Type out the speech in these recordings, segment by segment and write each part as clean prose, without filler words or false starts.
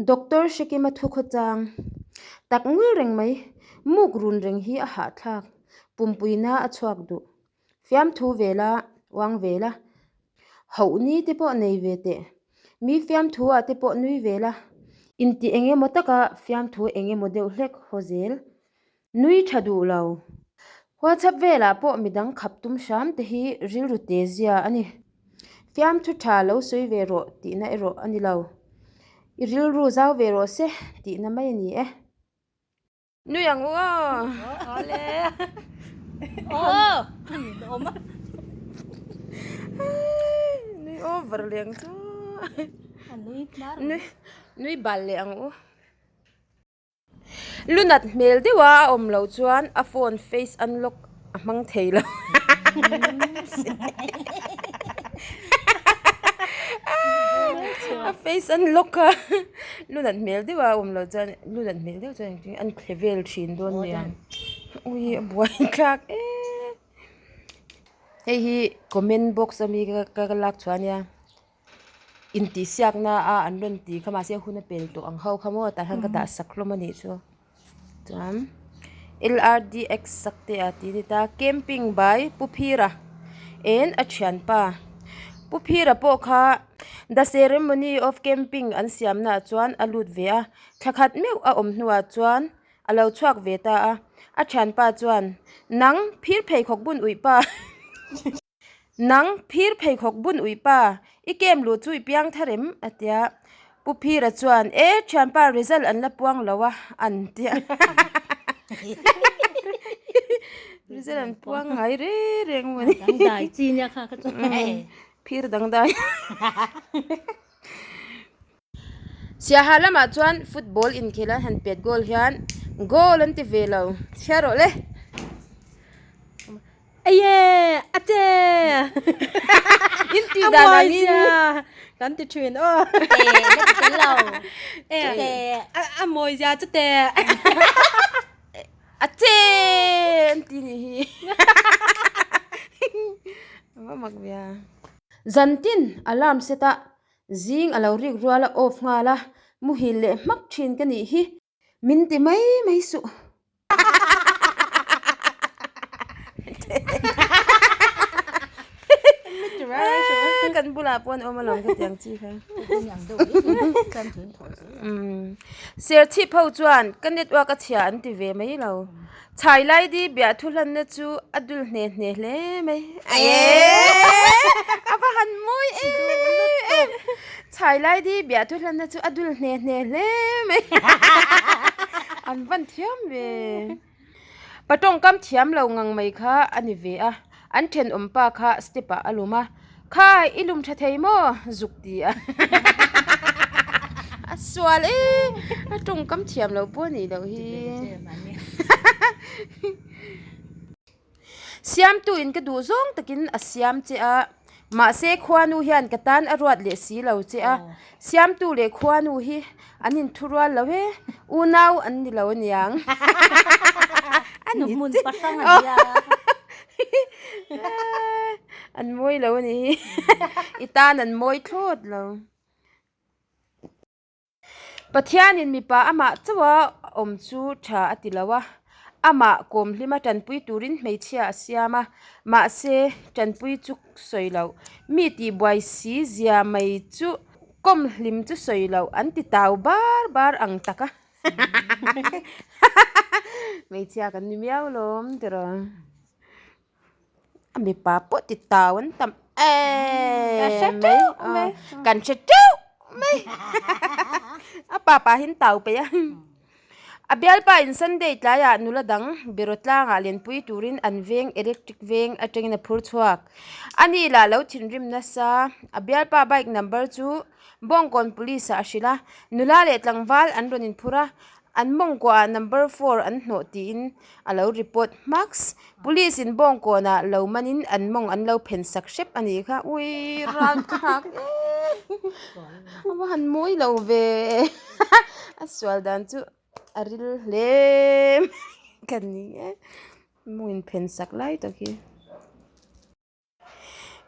Doctor Hrekima thukhawchang tak ngul reng mai, muk run reng hi a hahthlak, pumpuina a chhuak duh. Fiamthu vela uang vela, hauh ni te pawh nei ve teh. Mi fiamthu ah te pawh nui vela, inti eng emaw taka fiamthu eng emaw deuh hlek haw zel. Nui tha duh lo. WhatsApp velah pawh midang khap tum hram te hi rilru te zia a ni. Fiamthu tha lo sawi ve rawh tihna erawh a ni lo. I rilru zau ve rawh se tihna mai a ni e. Nui ang u aw. Awle. Aw. Ani awm a. Nui over leh ang chu. Nui hmar. Nui nui bal leh ang u. Lunat hmel deuha a awm loh chuan a phone face unlock a hmang thei lo. A face unlock a lunat hmel deuha a awm loh chuan lunat hmel deuh chuan engtin an thle vel thin dawn nia. Ui a buai thlak em. Hei hi comment box ami ka lak chhuah ania. Intihsiakna a an rawn ti kha mahse hun a pel tawh ang ho kha maw tah hian ka dah sak hlawm a nih chu chuan L_R_D_X sak te a tih a ni ta camping by Pu Phira and a thianpa Pu Phira pawh kha the ceremony of camping an siamna ah chuan a lut ve a thla khat meuh a awm hnuah chuan a lo chhuak ve ta a a thianpa chuan nang phir pheikhawk bun uih pa. Nang phir pheikhawk bun uih pa, i kem luh chu i piang thar em? a ti a. Pu Phira chuan, E, thianpa result an la puang lo a, an ti a. Result an puang ngai reng reng maw ni. Dangdai chi nia kha kha chu. Phir dangdai. Siaha lamah chuan football inkhel an han pet goal hian goal an ti ve lo. Chhiar rawh le. Aye! A che! In tih dan angin. Kan ti thin aw. Te na ti tel lo. Chute. A mawi zia chute. A che! An ti nih hi. A va mak ve a. Zantin alarm set a Zing a lo rik rual a off nghal a, muhil leh hmak thin ka nih hi. Min ti mai mai suh. Kan bulah pawh an awm alawm ka tiang chi kha. Serchhip ho chuan ka network a chhia an ti ve mai lo. Chhai lai di biah thu hlanna chu a dul hne hne hle mai. A va han mawi em em. Chhai lai di biah thu hlanna chu a dul hne hne hle mai. An van thiam ve. Pa tawngkam thiam lo ngang mai kha a ni ve a. An thenawm pa kha step ah a lum a. Khai, i lum tha thei maw? Zuk ti a. A sual e, a tawngkam thiam lo pawh a nih loh hi. Siamtuin ka duh zawng takin a siam che a, mahse khuanu hian ka tan a ruat leh si lo che a. Siamtu leh khuanu hi an inthurual lo e, unau an ni lo aniang. Nuhmun pahrang a nia. An mawi lo a nih hi. I tan an mawi thlawt lo. Pathianin mipa amah chauha awm chu tha a ti lo a, amah kawmhlima tanpui turin hmeichhia a siam a, mahse tanpui chu sawi loh. Mi tihbuai si zia mai chu kawmhlim chu sawi loh an ti tau bar bar ang tak a. Hmeichhia kan ni miau lawm tiraw. A mipa pawh ti tau an tam em mai kan hre teuh mai a pa pa hi an tau peih a a bialpa in sunday tlaiah nula dang beraw tlangah lenpui turin an veng electric veng atangin a phur chhuak a ni lah lo thinrim nasa a bialpa bike number chu Bawngkawn police ah a hrilh a, nula leh tlangval an rawn inphur a, an mawngkuahah number four an hnawh tiin a lo report hmaks. Police in Bawngkawn ah lo manin an mawng an lo phen sak hrep a nih kha. Ui ral thlak em! A va han mawi lo ve a sual dan chu a ril hle mai ka ni e. Mawng inphen sak lai tak hi.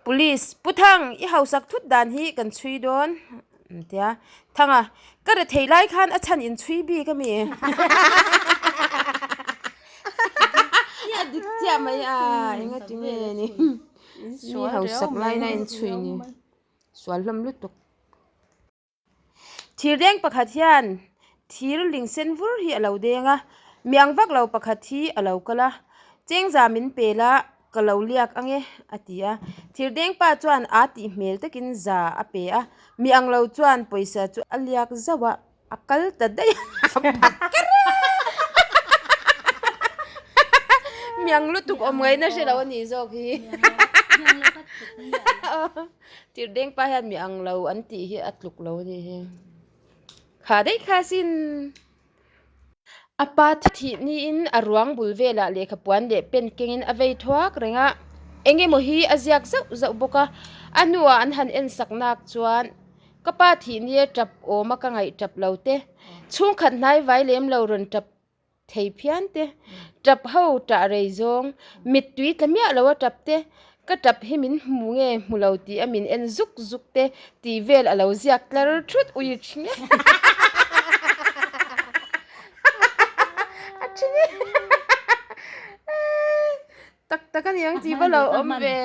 Police, Pu Thang, i hausak thut dan hi kan chhui dawn. An ti a. Thanga, Ka re thei lai khan a chhan inchhui bik a mi? A dik chiah mai a, enga ti nge ni? Mi hausak laina inchhui ni. Sual hlawm lutuk. Thir deng pakhat hian thir ling sen vur hi a lo deng a, miang vak lo pakhat hi a lo kal a, chengza min pel a, ka lo liak ang e a ti a. Thir deng pa chuan aa tih hmel takin za a pe a, mi ang lo chuan pawisa chu a liak zauh a, a kal ta daih a miang lutuk awm ngaihna hre lo a nih zawk hi. Tir deng pa hian mi ang lo an tih hi a tluk lo a nih hi. Kha daih kha sin. A pa thih niin a ruang bul velah lehkha puan leh pen kengin a vei thuak reng a, eng emaw hi a ziak zauh zauh bawk a. A hnuah an han en sak nak chuan ka pa thih nia tap awma ka ngaih tap lo te, chhungkhat hnai vai lem lo rawn tap Thei phian te, tap ho tah rei zawng, mittui tla miah lo a tap te, ka tap hi min hmu nge hmu lo tih a min en zuk zuk te tih vel a lo ziak tlar thut ui thin e. A thin e. Tak tak a niang tih va lo awm ve.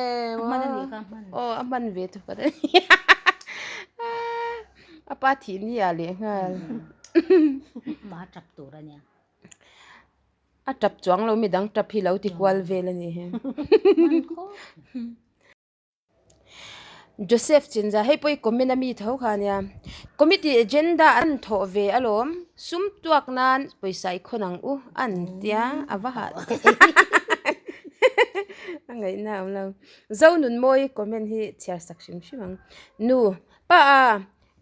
Aw a hman ve thu ka A pa thih ni ah leh nghal. Ma tap tur a nia. A tap chuang lo midang tap hi lo ti kual vel a nih hi. Joseph Chinza hei pawh hi comment a mi tho kha ania. Committee agenda an thawh ve alawm sum tuak nan pawisa i khawn ang u an tia a va hah a ngaihna a awm lo. Zonunmawi comment hi chhiar sak hrim hrim ang. Nu pa a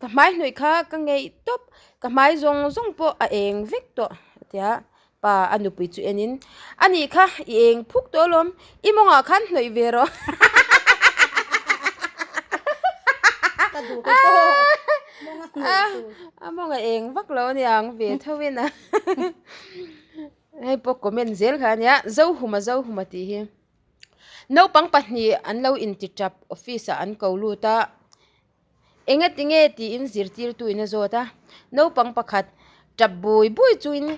ka hmai hnawih kha ka ngeih tawp ka hmai zawng zawng pawh a eng vek tawh a tia. Pa a nupui chu enin, A nih kha, i eng phuk tawh alawm, i mawngah khan hnawih ve rawh. Ka duh ka pawh, mawnga hnawih tur. A mawnga eng vak lo aniang ve tho in a. Hei pawh comment zel kha ania, Zohuma Zohuma tih hi. Naupang pahnih an lo inti tap office ah an ko lut a. Engatinge tiin zirtirtu in a zawt a, naupang pakhat tap bui bui chuin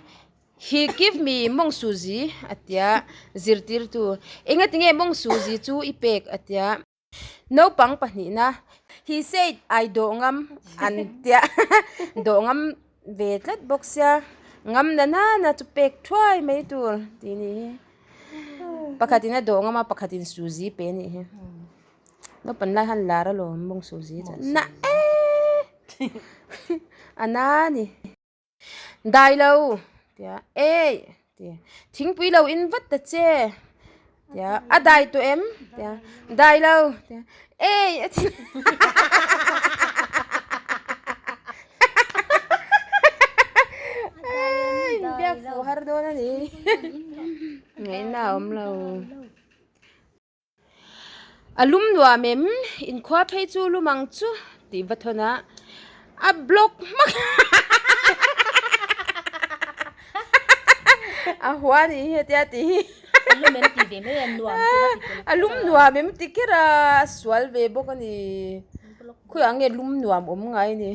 He give me mawng suzi a ti a, zirtirtu engatinge mawng suzi chu i pek a ti a, naupang pahnihna He said I dawh ngam an ti a, dawh ngam ve tlat bawk sia, ngam na nana chu pek thuai mai tur tih a nih hi, pakhatin a dawh ngam a pakhatin suzi pe a nih hi. Naupan lai han lar alawm mawng suzi chuan na e a na a ni. Dai lo tia ei tia thingpui lo in vat ta che tia a dai tawh em tia dai lo tia ei a ti inbiak fuh har dawn a ni ngaihna a awm lo. A lum nuam em? Inkhua phei chu lum ang chu tih va thawn a, a block hmak a hua ni hi hetia tih hi. A lum em tih ve mai a nuam chu va ti tel. A lum nuam em ti kher a, a sual ve bawk a ni. Khawiah nge lum nuam awm ngai ni.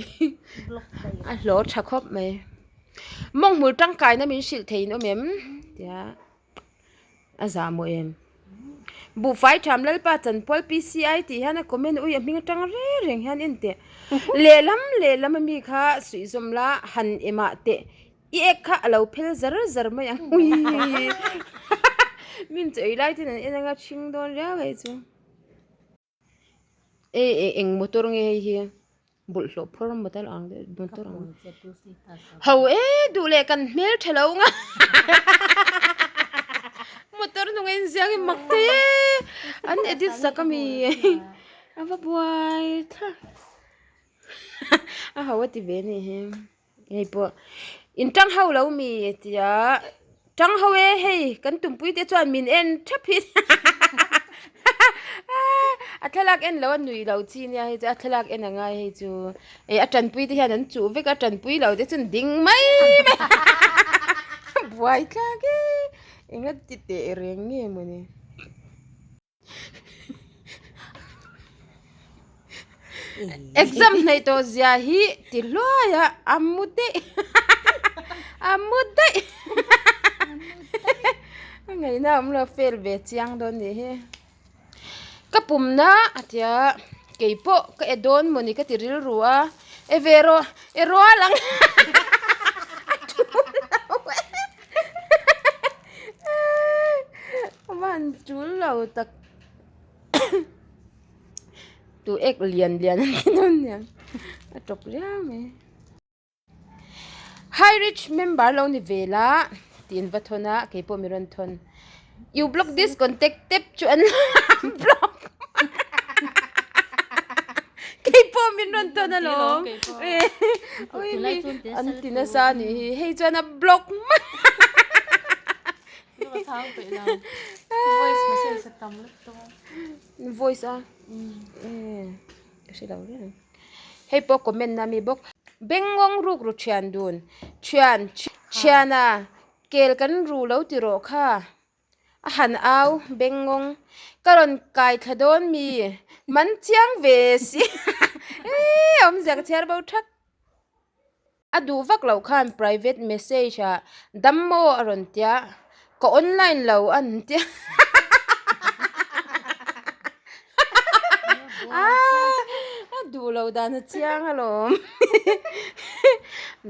A hlawh tha khawp mai. Mawnghmul tangkaina min hrilh theiin awm em? Tia. A zah maw em? Buhfai tham Lalpa chanpual PCI tih hian a comment ui a hming atang reng reng hian en teh. Lehlam lehlam ami kha suih zawm la han emah teh i ek kha a lo phel zar zar mai ang ui min chawi lai ten an en anga thing dawn riau hei chu. Ei e eng motor nge hei hi bawlhhlawh phur motor ang deuh motor ang ho e duh leh kan hmel tha lo nga motor hnung a inziak hi mak thei e an edit sak ami a va buai thlak a ho a ti ve a nih hi. Hei pawh in tang ho lo mi tia tang ho e hei kan tumpui te chuan min en thap hi a thlalak en lo a nui lo chi nia hei chu a thlalak en a ngai hei chu eh a tanpui te hian an chuh vek a tanpui lo te chuan ding mai mai buai thlak e eng a ti teh reng nge mawni. Exam hnaih tawh zia hi ti hluai a, a mu daih a mu daih a ngaihna a awm lo fail ve chiang dawn nih hi. Ka pumna a tia keipawh ka e dawn mawni ka ti rilru a, e ve rawh e rual ang a thu lo e a va han tul lo tak. Tu ek lian lian an ti dawn nia a tawp riau mai. Hi rich member lo ni ve la tiin va thawn a keipawh mi rawn thawn you block this contact tep chu an block keipawh min rawn thawn alawm ui mi an ti nasa a nih hi hei chuan a block mai voice a ka hre lo reng. Hei pawh comment na mi bawk. Bengngawng ruk ru thian dun. Thian thiana kel kan ru lo ti rawh kha. A han au bengngawng. Ka rawn kai thla dawn mi. Man chiang ve si. Eii awmzia ka chhiar bo thak. A duh vak loh khan private message ah dam maw a rawn tia. Ka online lo a an tia. A duh loh dan a chiang alawm.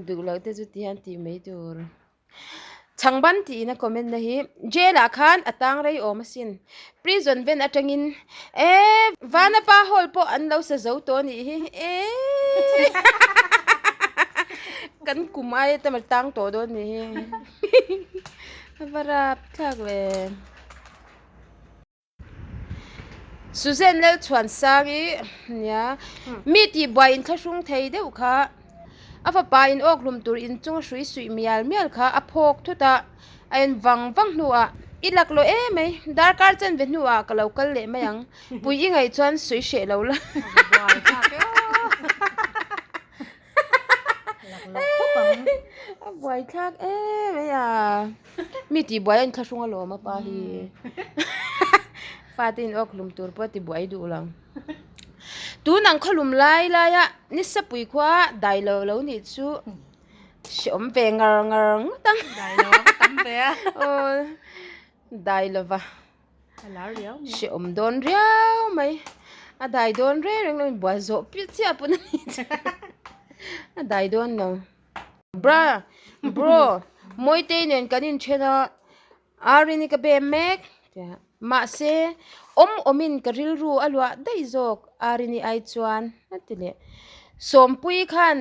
Duh loh te chu ti hian tih mai tur. Chhangban tiin a comment na hi jail ah khan a tang rei awm asin. Prison ven atangin e Vanapa hall pawh an lo sa zo tawh anih hi e kan kum aia tam a tang tawh dawn anih hi a va rap thlak ve. Suzanne Lalchhuansangi nia mi tihbuai inthlahrung thei deuh kha a fapa in awk hlum tur inchung a hrui suih mial mial kha a phawk thut a a en vang vang hnuah i lak lo em mai darkar chanve hnuah ka lo kal leh mai ang pui i ngaih chuan sawi hreh lo la A buaithlak em mai a mi tihbuai a inthlahrung alawm a pa hi fate in awk hlum tur pawh a tibuai duh lo tun ang khawlum lai lai a nisapui khua dai lo lo nih chu hreawm ve ngar ngar ngawt ang aw dai lova. Hrehawm dawn riau mai. A dai dawn reng reng lo in buai zawh piah chiah pawn a ni chu. A dai dawn lo. Bra bro Mawitei nen kan inthen a, Arini ka bem mek tia mahse awm awmin ka rilru a luah daih zawk Arini ai chuan a ti leh. Sawmpuii khan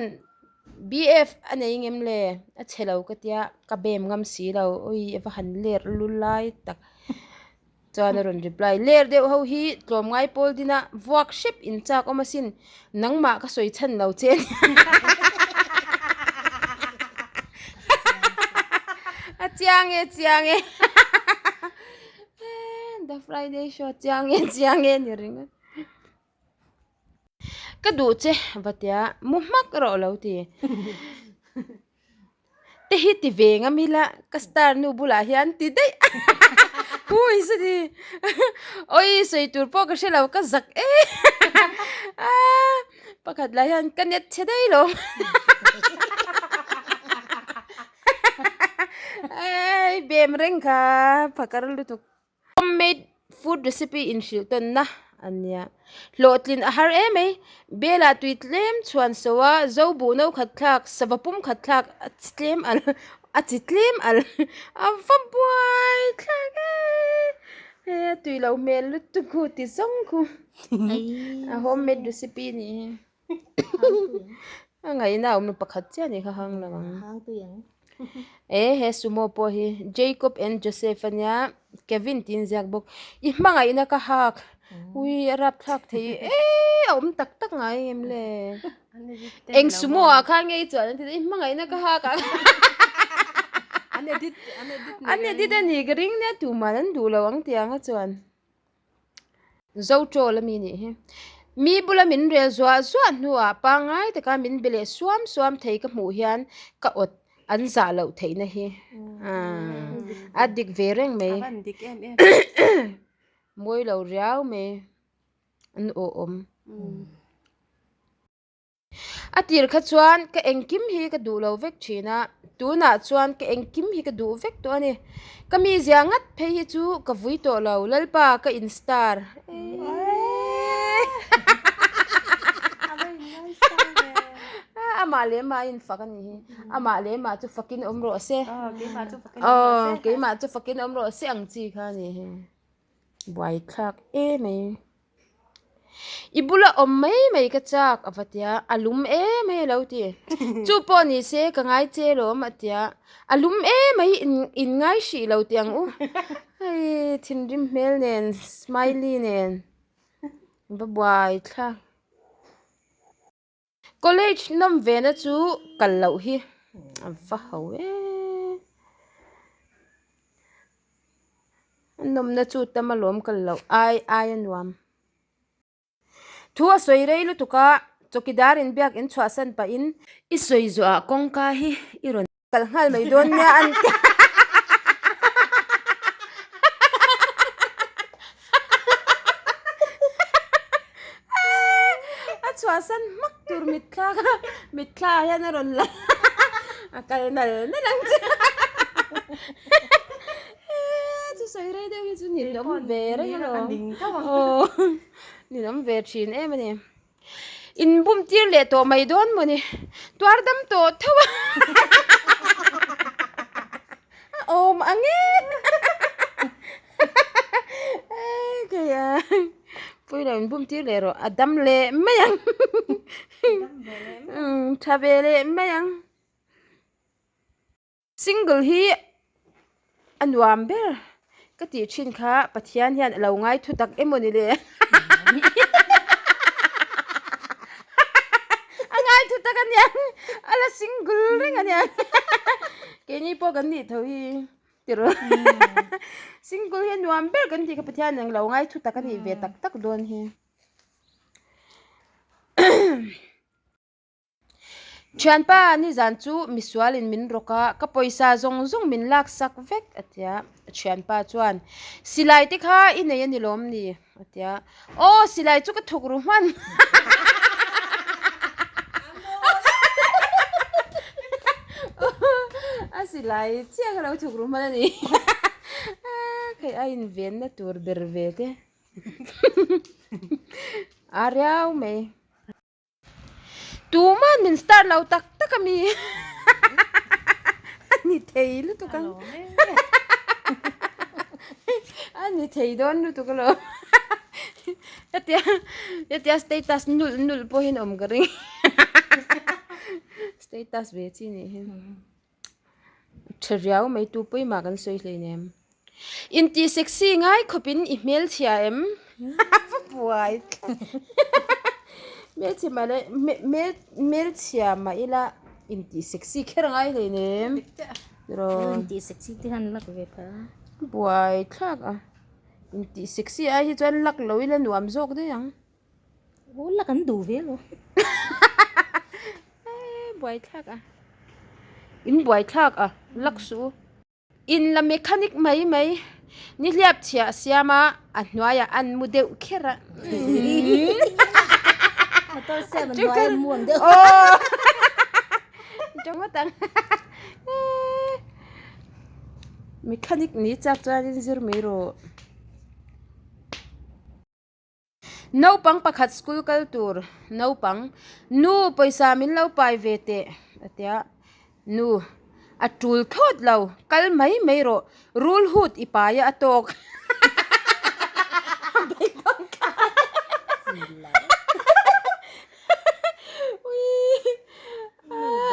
BF a nei ngem le? A chhe lo ka tia, ka bem ngam si lo. Ui a va han ler lu lai tak. Chuan a rawn reply, Ler deuh ho hi tlawmngai pawl dina vuak hrep in chak awm asin, nangmah ka sawi chhan lo che a ni. A chiang e chiang e. The Friday show chiang e chiang e ni ringawt. Ka duh che va tia mu hmak erawh lo ti. Te hi ti ve ngam ila ka star nu bulah hian ti daih hui sani awi sawi tur pawh ka hre lo ka zak em a pakhat lah hian ka net chhe daih lo ei bem reng kha phakar lutuk. Homemade food recipe inhrilh tawnna a nia. Hlawhtlin a har em mai. Bel ah tui tlem chhuan so a, zo buh no khat thlak, sava pum khat thlak a chi tlem al a chi tlem al a va buai thlak e. Hei a tui lo hmel lutuk khu ti zawng khu. A homemade recipe a nih hi. A ngaihna a awm lo pakhat chiah a nih kha hang lo ang. E he sumo pawh hi Jacob and Joseph a nia Kevin tih in ziak bawk i hmangaihna ka hak ui a rapthlak thei e a awm tak tak ngai em le eng sumo ah khan nge i chuan an ti i hmangaihna ka hak ah an edit a ni ka ring nia tuman an duh lo ang tiang a chuan. Zoṭawl a mi nih hi. Mi bula min rel zuah zuah hnuah pangngai taka min be leh suam suam thei ka hmuh hian ka awt an zah loh theihna hi a dik ve reng mai. Mawi lo riau mai an awh awm. A tir kha chuan ka engkim hi ka duh lo vek thin a, tunah chuan ka engkim hi ka duh vek tawh a ni. Ka mizia ngat phei hi chu ka vui tawh lo, Lalpa ka in star. Amah leh amah a infak a nih hi, amah leh amah chu fakin awm rawh se. Aw keimah chu fakin awm rawh se ang chi kha a nih hi. Buaithlak em mai. I bula awm mai mai ka chak a va tia, a lum em mai a lo ti. Chu pawh ni se ka ngai che lawm a tia, a lum em mai in ngai hrih lo tih ang u. Hei thinrim hmel nen smiley nen va buaithlak. College nawm ve na chu kal loh hi a va ho em. A nawmna chu tam alawm kal loh ai ai a nuam. Thu a sawi rei lutuk a, chawkidar in biak in chhuahsan pahin i sawi zawhah kawngka hi i rawn kal nghal mai dawn nia an ti. A chhuahsan hmak tur mitthla kha mitthla ah hian a rawn la a kal nal nal ang che chu sawi rei deuh hi chu ninawm ve reng alawm aw ninawm ve thin em a ni. In bum tir leh tawh mai dawn maw ni? Tuar dam tawh tho a. A awm ang e. Kei a. Pui lo in bum tir leh rawh. A dam leh mai ang. Tha ve leh mai ang. Single hi a nuam ber ka tih thin kha Pathian hian a lo ngai thu tak emaw ni le a ngai thu tak aniang a la single reng aniang keini pawh kan nih tho hi tiraw single hi a nuam ber kan tih kha Pathian in a lo ngai thu tak anih ve tak tak dawn hi. Thianpa nizan chu misualin min rawk a, ka pawisa zawng zawng min laksak vek a ti a. Thianpa chuan, Silai te kha i nei a ni lawm ni? a ti a. Aw silai chu ka thuk ru hman. A silai chiah ka lo thuk ru hman a ni. Hei a invenna tur ber ve te. A riau mai. Tuman min start lo tak tak a mi a ni thei lutuk ang a ni thei dawn lutuk alawm hetia hetia status nulh nulh pawhin awm ka ring status ve chi nih hi tha riau mai tu pawimah kan sawi hleinem intih sexy ngai khawpin i hmelchhia em va buai hmelchhe mah le hmel hmelchhia mah ila intih sexy kher ngai hleinem tiraw intih sexy te hian lak ve phah a buai thlak a intih sexy ai hi chuan lak lo ila nuam zawk daih ang. Aw la kan duh ve lo. Buai thlak a. In buai thlak a lak suh. In la mechanic mai mai. Ni hliap chhiah siam a a hnuaiah an mu deuh kher a. Motor siam a hnuai an mu ang deuh. Aw. Tawng ang. Mechanic ni chak chuan in zir mai rawh. Naupang pakhat school kal tur naupang, Nu pawisa min lo pai ve teh a ti a, Nu a tul thlawt lo, kal mai mai rawh, rul hut i pai a a tawk.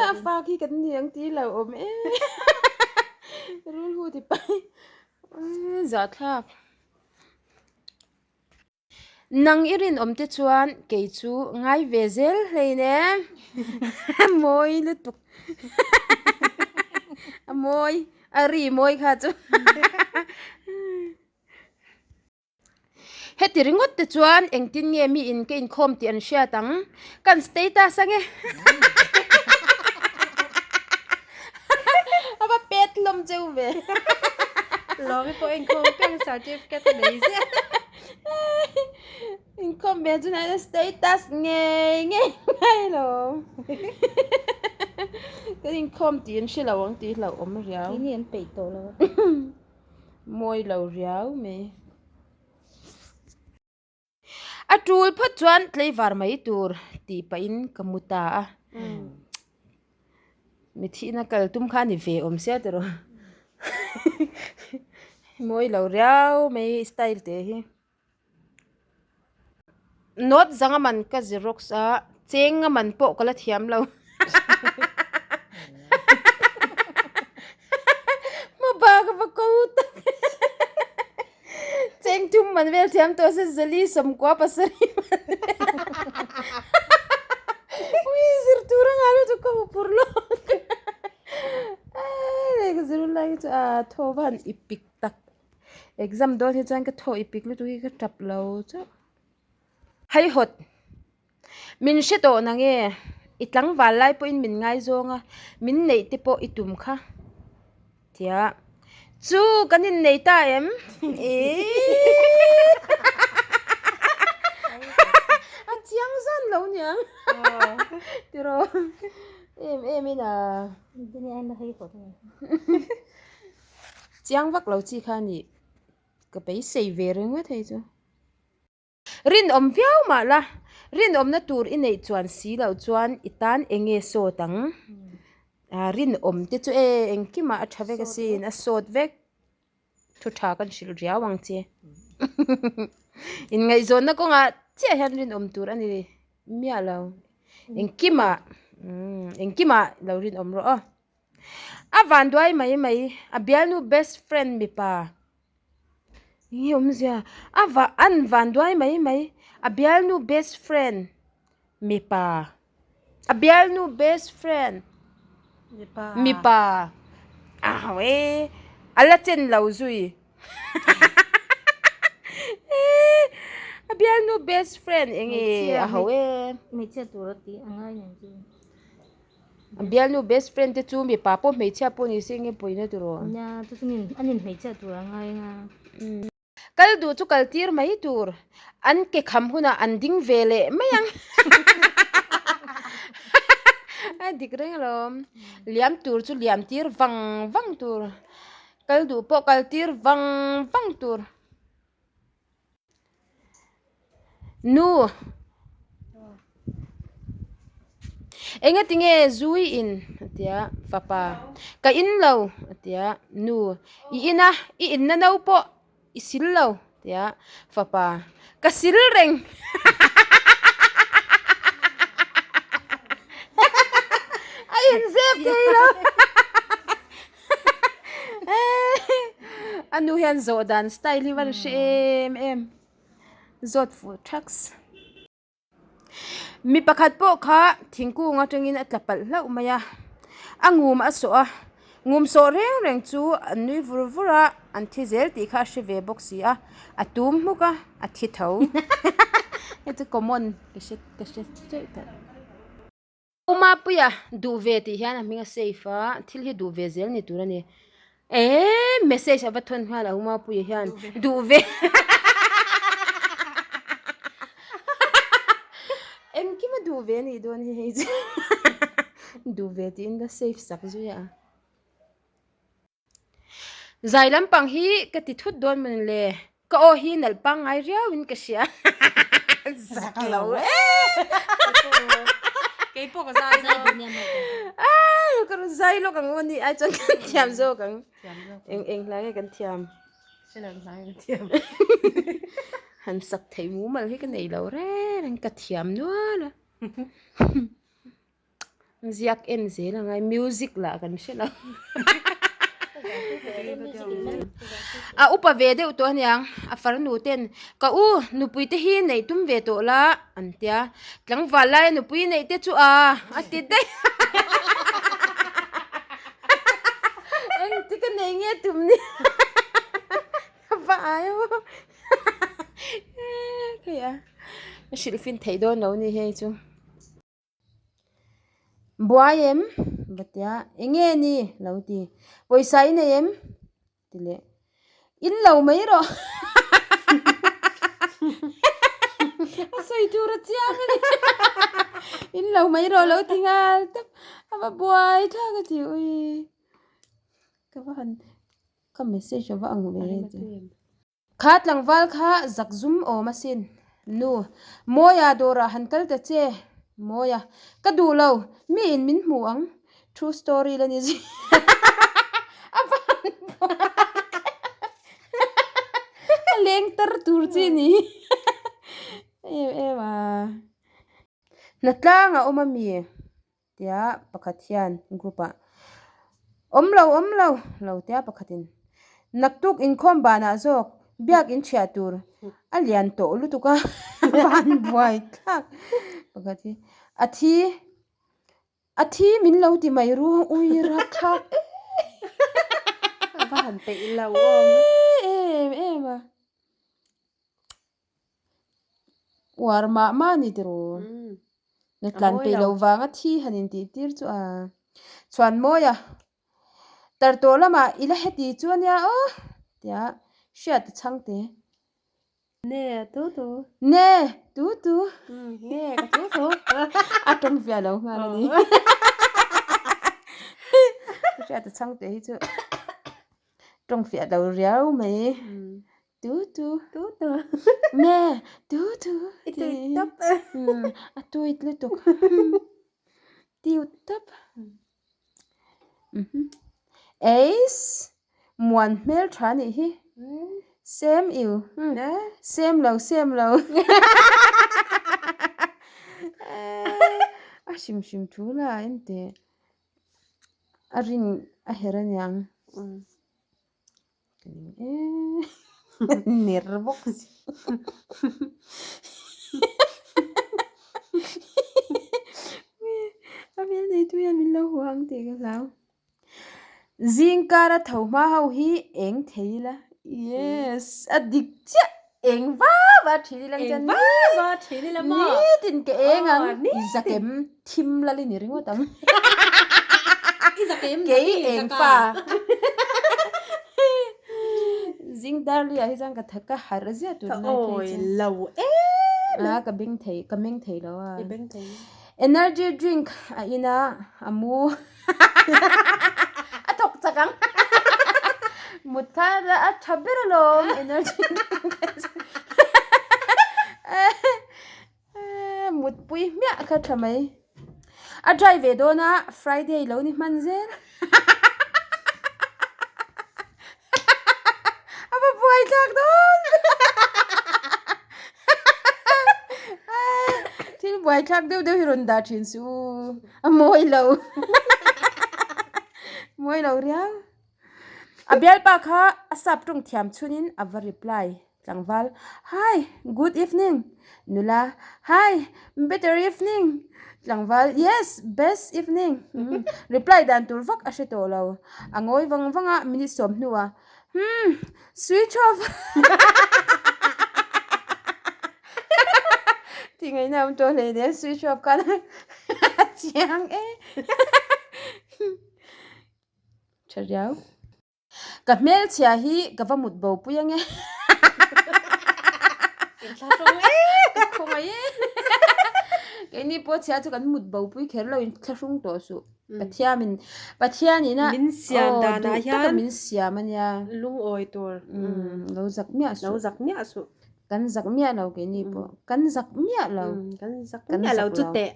A fa khi kan ni ang tih lo awm e, rul hut i pai, zahthlak. Nang i rinawm te chuan kei chu ngai ve zel hlein e. A mawi lutuk. A mawi, a ri mawi kha chu. Heti ringawt te chuan engtin nge mi in ka inkhawm tih an hriat ang? Kan status ange. A va pet hlawm cheu ve. Lawmi pawh enkawl piang certificate a nei ziah. Inkhawm ve chu nai status ngei ngei ngai lo. Kan inkhawm tih an hre lo ang tih hlauh awm riau. Keini an peih tawh lo a. Mawi lo riau mai. A tul phawt chuan tleivar mai tur tih pahin ka mu ta a. Mi thihna kal tum kha a ni ve awm sia tiraw. Mawi lo riau mai style te hi. Note zanga man ka xerox a, cheng a man pawh ka la thiam lo. Hmaba ka va ko tak. Cheng thum man vel thiam tawh se zali sawmkua pasarih man vel. Ui zir tur anga lutuk ka hupur lawk. Ka zir hun lai hi chu a thaw va han ipik tak. Exam dawn hi chuan ka thaw ipik lutuk hi ka tap lo chauh. Haihawt. Min hre tawh na nge? I tlangval lai pawhin min ngaizawng a, min neih te pawh i tum kha. Tia, Chu kan innei ta em? A chiang zan lo niang. Tiraw? Em em in a. Chiang vak lo chi kha a nih. Ka beisei ve ringawt hei chu. Rinawm viau mah la, rinawmna tur i neih chuan si loh chuan i tan eng nge sawt ang? Ah rinawm te chu e engkimah a tha vek asin, a sawt vek. Thu tha kan hrilh riau ang che. Inngaihzawnna kawngah chiah hian rinawm tur a ni miah lo. Engkimah umm engkimah lo rinawm rawh aw. A vanduai mai mai, a bialnu best friend mipa. Enge awmzia a va an van duai mai mai a bialnu best friend mipa a bialnu best friend mipa a ho e a la chen lo zui a bialnu best friend enge a ho e. A bialnu best friend te chu mipa pawh hmeichhia pawh ni se enge pawina tur aw. Nia chu chu an in hmeichhia tur a ngai anga. Kal duh chu kal tir mai tur. An ke kham hunah an ding ve leh mai ang. A dik reng alawm. Liam tur chu liam tir vang vang tur. Kal duh pawh kal tir vang vang tur. Nu. Enga tinge zui in a ti a fapa ka in lo a ti a nu i in a i in na no pawh i sil lo a ti a fapa ka sil reng a inzep thei lo. A nu hian zawh dan style hi van hre em em zawt fuh thaks. Mi pakhat pawh kha thingkung atangin a tla palh hlauh mai a, a ngum a sawh a, ngum sawh reng reng chu an nui vur vur a, an thi zel tih kha a hre ve bawk si a, a tum hmuk a, a thi tho. Hei chu common ka hre ka hre teuh tawh. Umapuia duh ve tih hian a hming a save a, thil hi duh ve zel ni tur a ni. Eee message a va thawn nghal a Umapuia hian duh ve. Engkim a duh ve anih dawn hi hei chu. Duh ve tiin ka save sak zui a. Zai lampang hi ka ti thut dawn mawn le, ka aw hi nalh pangngai riau in ka hria. Zak lo e. Kei pawh ka zai dawn. Ah, ka rawn zai lawk ang aw ni ai chuan kan thiam zawk ang. Eng eng hla nge kan thiam? Hre lo hla nge kan thiam. Han sak theih mumal hi ka nei lo reng reng ka thiam nual a. Ziak en zel a ngai music lah kan hre lo a upa ve deuh tawh aniang a farnu ten ka u nupui te hi neih tum ve tawh la an tia tlangval laia nupui neih te chu a a ti daih engtik a nei nge tum ni va ai maw hei a hrilh fin theih dawn lo ni hei chu. Buai em? Va ti a, Eng nge ni? Lo ti. Pawisa i nei em? Ti leh. In lo mai rawh. A sawi tur a chiang a ni. In lo mai rawh lo ti nghal tawp. A va buai thlak a ti ui. Ka va han ka message a va ang ve e. Kha tlangval kha zak zum awm asin. Nu, Mawia dawrah han kal ta che. Mawia, Ka duh lo, mi in min hmu ang. True story la ni zui. A va han buai. A leng tar tur chi ni. Em em a. Hnatlang a awm a mi? Tia pakhat hian group ah awm lo awm lo lo tia pakhatin naktuk inkhawm banah zawk biak in thiah tur a lian tawh lutuk a van buai thlak pakhat hi a thi a thi min lo ti mai ru ui rap thlak em a va han peih lo awm em em a. Uar mah mah a ni tiraw? Na tlan peih loh vanga thi han intih tir chu a chhuan mawi a, tar tawh lamah i la heti chu a nia aw tia hriat a chhang te. Ne tu tu. Ne tu tu. Ne ka tu tu. A tawng viah lo nghal a ni. Hriat a chhang te hi chu tawng fiah lo riau mai. Tu tu. Tu tu. Ne tu tu. I tui tawp. A tui lutuk. Tiu tawp. Eis muan hmel tha nih hi. Same you. Same lo same lo. A hrim hrim thu la enteh. A ring a herh aniang. Ner bawk si. A hmel nei tu hian min lo hua ang tih ka hlau. Zing kara tho hma ho hi eng thei ila. Yes, a dik chiah. Eng va va thin ila ang chuan. Eng va va thin ila maw? Nitin ka eng ang. I zakem thim lal i ni ringawt ang. I zakem Kei eng fa. Zing darli ah hi chuan ka tha ka harh zia tur nai phei chu. Awi lo em. A ka beng thei ka meng thei lo a. I beng thei. Energy drink a in a a mu. A thawk chak ang. Mut kha a tha ber alawm energy drink Mutpui hmiah kha tha mai. A dry ve dawn a Friday lo ni hman zel. A va buai thlak dawn. Thil buai thlak deuh deuh hi rawn dah thin suh u. A mawi lo. Mawi lo riau. A bialpa kha a sap tawng thiam chhunin a va reply. Tlangval, Hi, good evening. Nula, Hi, better evening. Tlangval, Yes, best evening. Reply dan tur vak a hre tawh lo. A ngawi vang vang a, minute sawm hnuah, Hmm, switch off. Tih ngaihna a awm tawh hle nen, switch off khan a chiang e. Tha riau. Ka hmelchhia hi ka va mut bo pui ange. Khawngaih e. Keini pawh chhia chu kan mut bo pui kher lo in thlahrung tawh suh. Pathiamin Pathianin a Min siam danah duh taka hian min siam ania. Lungawi tur. Lo zak miah suh. Lo zak miah suh. Kan zak miah lo keini pawh. Kan zak miah lo. Kan zak miah lo chu teh.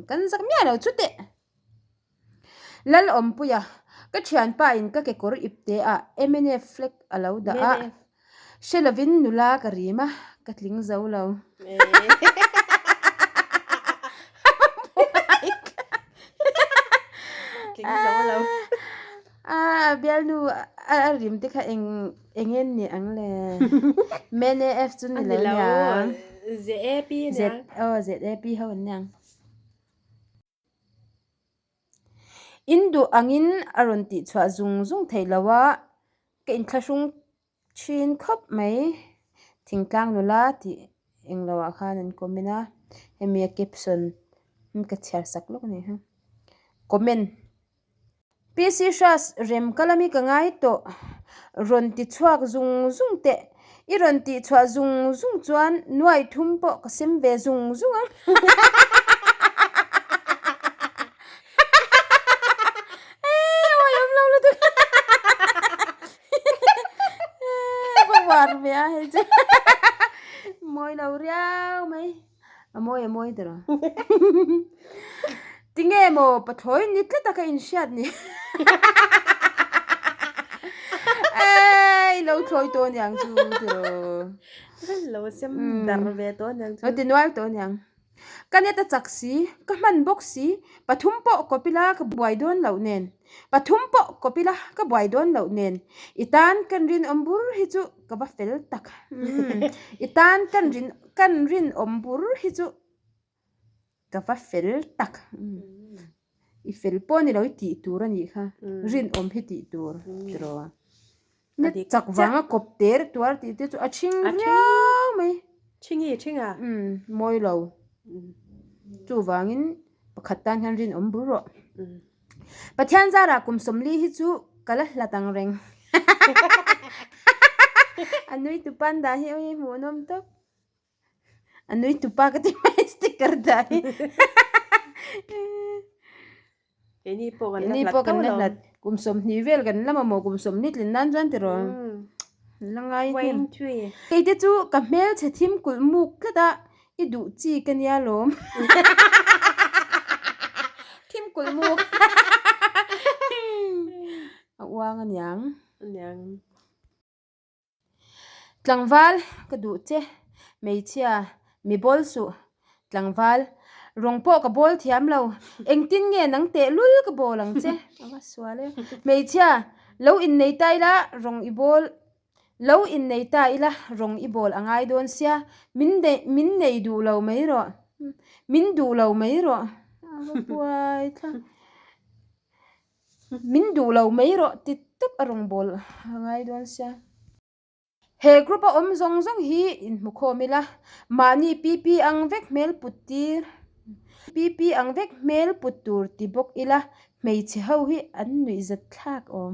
Kan zak miah lo chu teh. Lalawmpuia, Ka thianpa in ka kekawr ipte ah mnf flag a lo dah a, hre lovin nula ka rim a, ka tling zo lo. Tling zo lo. A bialnu a rim te kha eng eng nge ni ang le? Mnf chu ni lo niang. ZAP niang. Aw ZAP ho an niang. In duh angin a rawn tih chhuah zung zung theih lo a, ka inthlahrung thin khawp mai. Thingtlang nula tih englo ah khan an comment a, hemi a caption ka chhiar sak lawk a nih hi. Comment. PC Hras rem ka lami ka ngai tawh rawn ti chhuak zung zung teh. I rawn tih chhuah zung zung chuan nuai thum pawh ka sem ve zung zung ang. Va war ve a hei chu. Mawi lo riau mai. A mawi a mawi tawh. Tinge maw pathlawi ni tlat a ka inhriat ni. Ei lo thlawi tawh aniang chu tiraw. Lo sem dar ve tawh aniang chu. Lo ti nual tawh aniang. Ka net a chak si, ka hman bawk si, pathum pawh kawp ila ka buai dawn loh nen, pathum pawh kawp ila ka buai dawn loh nen, i tan kan rinawm bur hi chu ka va fel tak, i tan kan rin kan rinawm bur hi chu ka va fel tak, i fel pawh ni lo i tih tur a nih kha, rinawm hi tih tur tiraw. Na chak vanga kawp ter tuar tih te chu a thing riau mai. Thing i thing a? Umm mawi lo. Chuvangin pakhat tan hian rinawm bur rawh. Pathian zarah kum 40 hi chu ka la hlat ang reng. A nui tu panda hi ui hmuhnawm tawp. A nui tupa ka ti mai sticker dah hi. Keini pawh kan la Keini hlat pawh kan tho la lo. hlat. Kum 20 vel kan la mamawh kum 20 tlin nan chuan tiraw. La ngai hnem. 23. Kei te chu ka hmelchhe thim kulh muk tlat a, i duh chi ka nia lawm. Thim kulh muk. A uang aniang. Aniang. Tlangval ka duh che, hmeichhia mi bawl suh. Tlangval, rawng pawh ka bawl thiam lo, engtin nge nang teh lul ka bawl ang che? A va sual e. Hmeichhia, lo innei ta ila rawng i bawl, lo innei ta ila rawng i bawl a ngai dawn sia, min nei min nei duh lo mai rawh, min duh lo mai rawh. A va buai thla. Min duh lo mai rawh ti tawp a rawn bawl a ngai dawn sia. He group a awm zawng zawng hi inhmukhawm ila, mahni PP ang vek hmel put tir, PP ang vek hmel put tur ti bawk ila, hmeichhe ho hi an nuih zat thlak awm.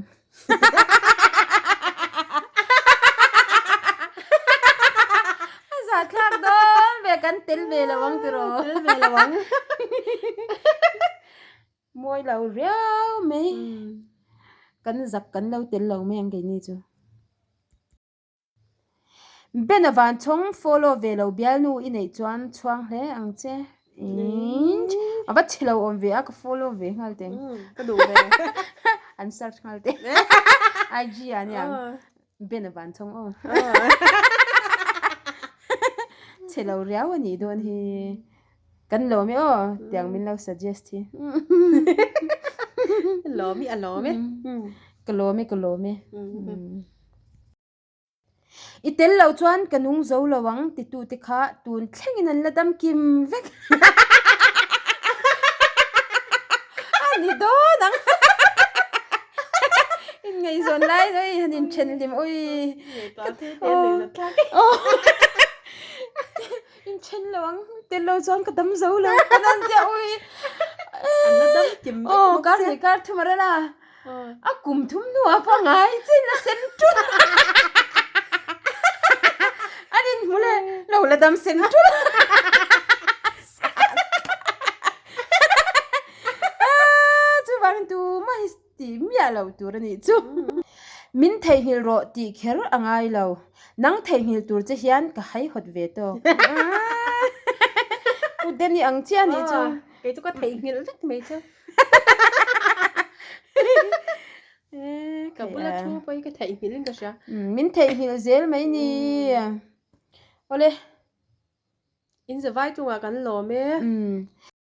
A zah thlak dawn ve kan tel ve lo ang tiraw. Tel ve lo ang. Mawi lo riau mai. Kan zak kan lo tel lo mai ang keini chu. Ben a van chhawng follow ve lo bialnu i neih chuan chhuang hle ang che. A va chhe lo awm ve a ka follow ve nghal teng. Ka duh ve. An search nghal teng. IG ah nia. Ben a van chhawng aw. Chhe lo riau a nih dawn hi. Kan lawm e aw, tiang min lo suggest hi. Lawm i a lawm e. Ka lawm e, ka lawm e. I tel lo chuan ka nung zo lo ang titu te kha tun thlengin an la dam kim vek. A ni dawn ang. In ngaihzawn lai ui han inthen hlim ui. In then lo ang tel lo chuan ka dam zo lo kan an tia ui An la dam kim vek aw bawk kar sia. hnih kar thum a rel a a kum thum hnuah pawh ngai chin a sen tul an in hmu leh lo la dam sen tul chuvangin tumah hi Tih miah lo tur a nih chu. Min theihnghilh rawh tih kher a ngai lo. Nang theihnghilh tur che hian ka haihawt ve tawk. Pu Danny ang chiah a nih chu. Kei chu ka theihnghilh vek mai chu. Ka bula thu pawh hi ka theihnghilh in ka hria. Min theihnghilh zel mai ni. Awle. In zavai chungah kan lawm e.